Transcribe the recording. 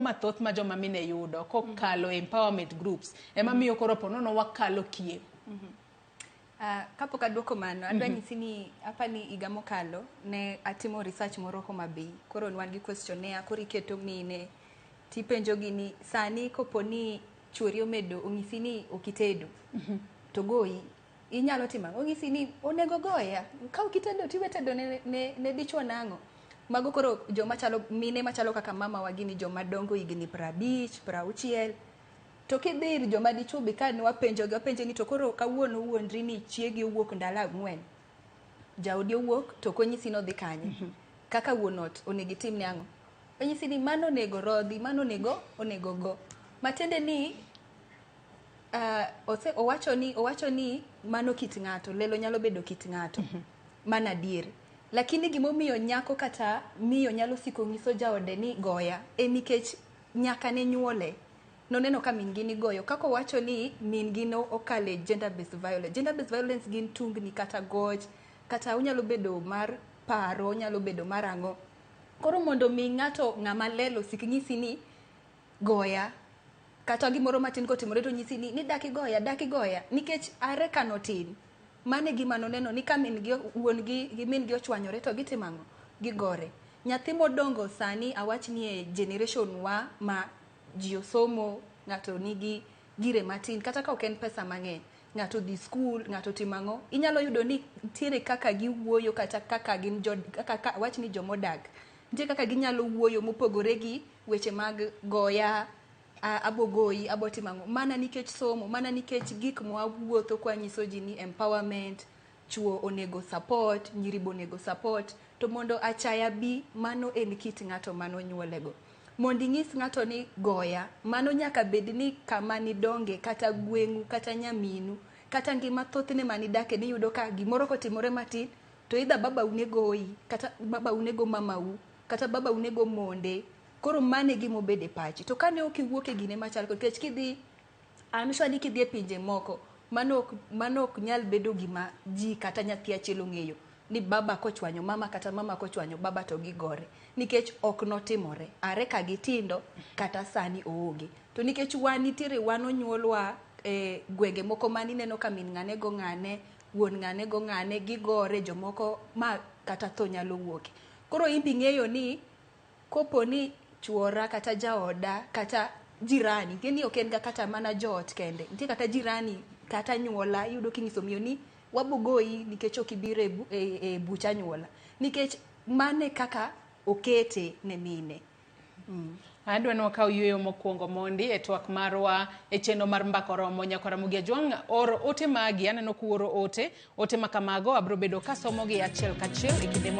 Mathoth ma joma mine yudo kokalo e empowerment groups ema miyo koro ponono wakalo kiew. Kapok aduoko mano, adwa nyisi ni apa ni higa mokalo ne atimo research moro Homa Bay. Koro ne wan gi questionnaire, koro iketo mine tipenjo gi ni sani kopo ni chuori omedo onyisi ni ok itedo to goyi inyalo timo ang'o? Onyisi ni onego goya ka ok itedo tiwe tedo ne dichuo nang'o? Mago koro joma chalo mine machalo kaka mama wa gini joma dongo higni 50, 60. To kidhi ir joma dichuo be ka ne wapenjogi, wapenje ni to koro kawuono wuondri ni chiegi owuok ndalo 4. Jaodi owuok to ok onyisi ni odhi kanye. Kaka wuon ot onego itimne ang'o? Onyisi ni mano onego rodhi, mano onego go. Matiende ni owacho ni mano kit ng'ato, lelo nyalo bedo kit ng'ato. Mano adier. Lakini gimomiyo nyako kata miyo nyalo siko nyiso jaode ni goya en nikech nyaka ne nyuole noneno ka min gi nigoyo kaka owacho ni min gi no okale gender based violence. Gender based violence gin tungni kata goch kata onyalo bedo mar paro, onyalo bedo mar ang'o. Koro mondo mi ng'ato ng'ama lelo osik nyisi ni goya kata gimoro matin kotimore to nyisi ni dak igoya, dak igoya nikech are ka notin. Mano e gima noneno ni ka min gi wuon gi gi min gi ochwanyore to gitimo ang'o? Gigore. Nyathi modongo sani awach ni e generation wa ma ji osomo, ng'ato nigi gire matin kata ka ok en pesa mang'eny. Ng'ato odhi skul, ng'ato otimo ang'o, inyalo yudo ni nitiere kaka giwuoyo kata kaka gin jo kaka awach ni jomodak. Nitie kaka ginyalo wuoyo mopogore gi weche mag goya, abo goyi, abo timo ang'o. Mana nikech somo, mana nikech gik mwawuotho kwanyiso ji ni empowerment, chuo onego support, nyiri be onego support. To mondo achaya bi, mano en kit ng'ato manonyuole go. Mondo inyis ng'ato ni goya, mano nyaka bed ni kama nidonge kata gweng'u kata nyaminu kata ngima thothne manidake niyudo ka gimoro kotimore matin to either babau ne goyi kata babau ne go mamau kata babau ne go monde. Koro mano e gima obedo e pachi. To kane ok iwuok e gine machal kod nikech kidhi I'm sure ni kidhi e pinje moko mano ok nyal bedo gima ji kata nyathi achiel ong'eyo ni baba kochwanyo mama kata mama kochwanyo baba to gigore nikech ok notimore are ka gitindo kata sani oonge to nikech wan nitiere wan onyuolwa e gwenge moko manineno ka min ng'ane go ng'ane wuon ng'ane go ng'ane gigore jomoko ma kata tho nyalo wuoke koro in be ing'eyo ni kopo ni chuora kata jaoda kata jirani ing'e ni ok en ga kata mana joot kende nitie kata jirani kata anyuola iyudo kinyiso miyo ni wabo goyi nikech ok ibiro e buch anyuola nikech mano e kaka okete ne mine. Adwa ni wakaw yueyo mokwongo mondi e twak marwa e chenro mar Mbaka Oromo. Nyakwa Ramogi Ajwang' or ote magi, aneno kuoro ote, ote ma kamago abiro bedo kasomogi achiel kachiel e kinde.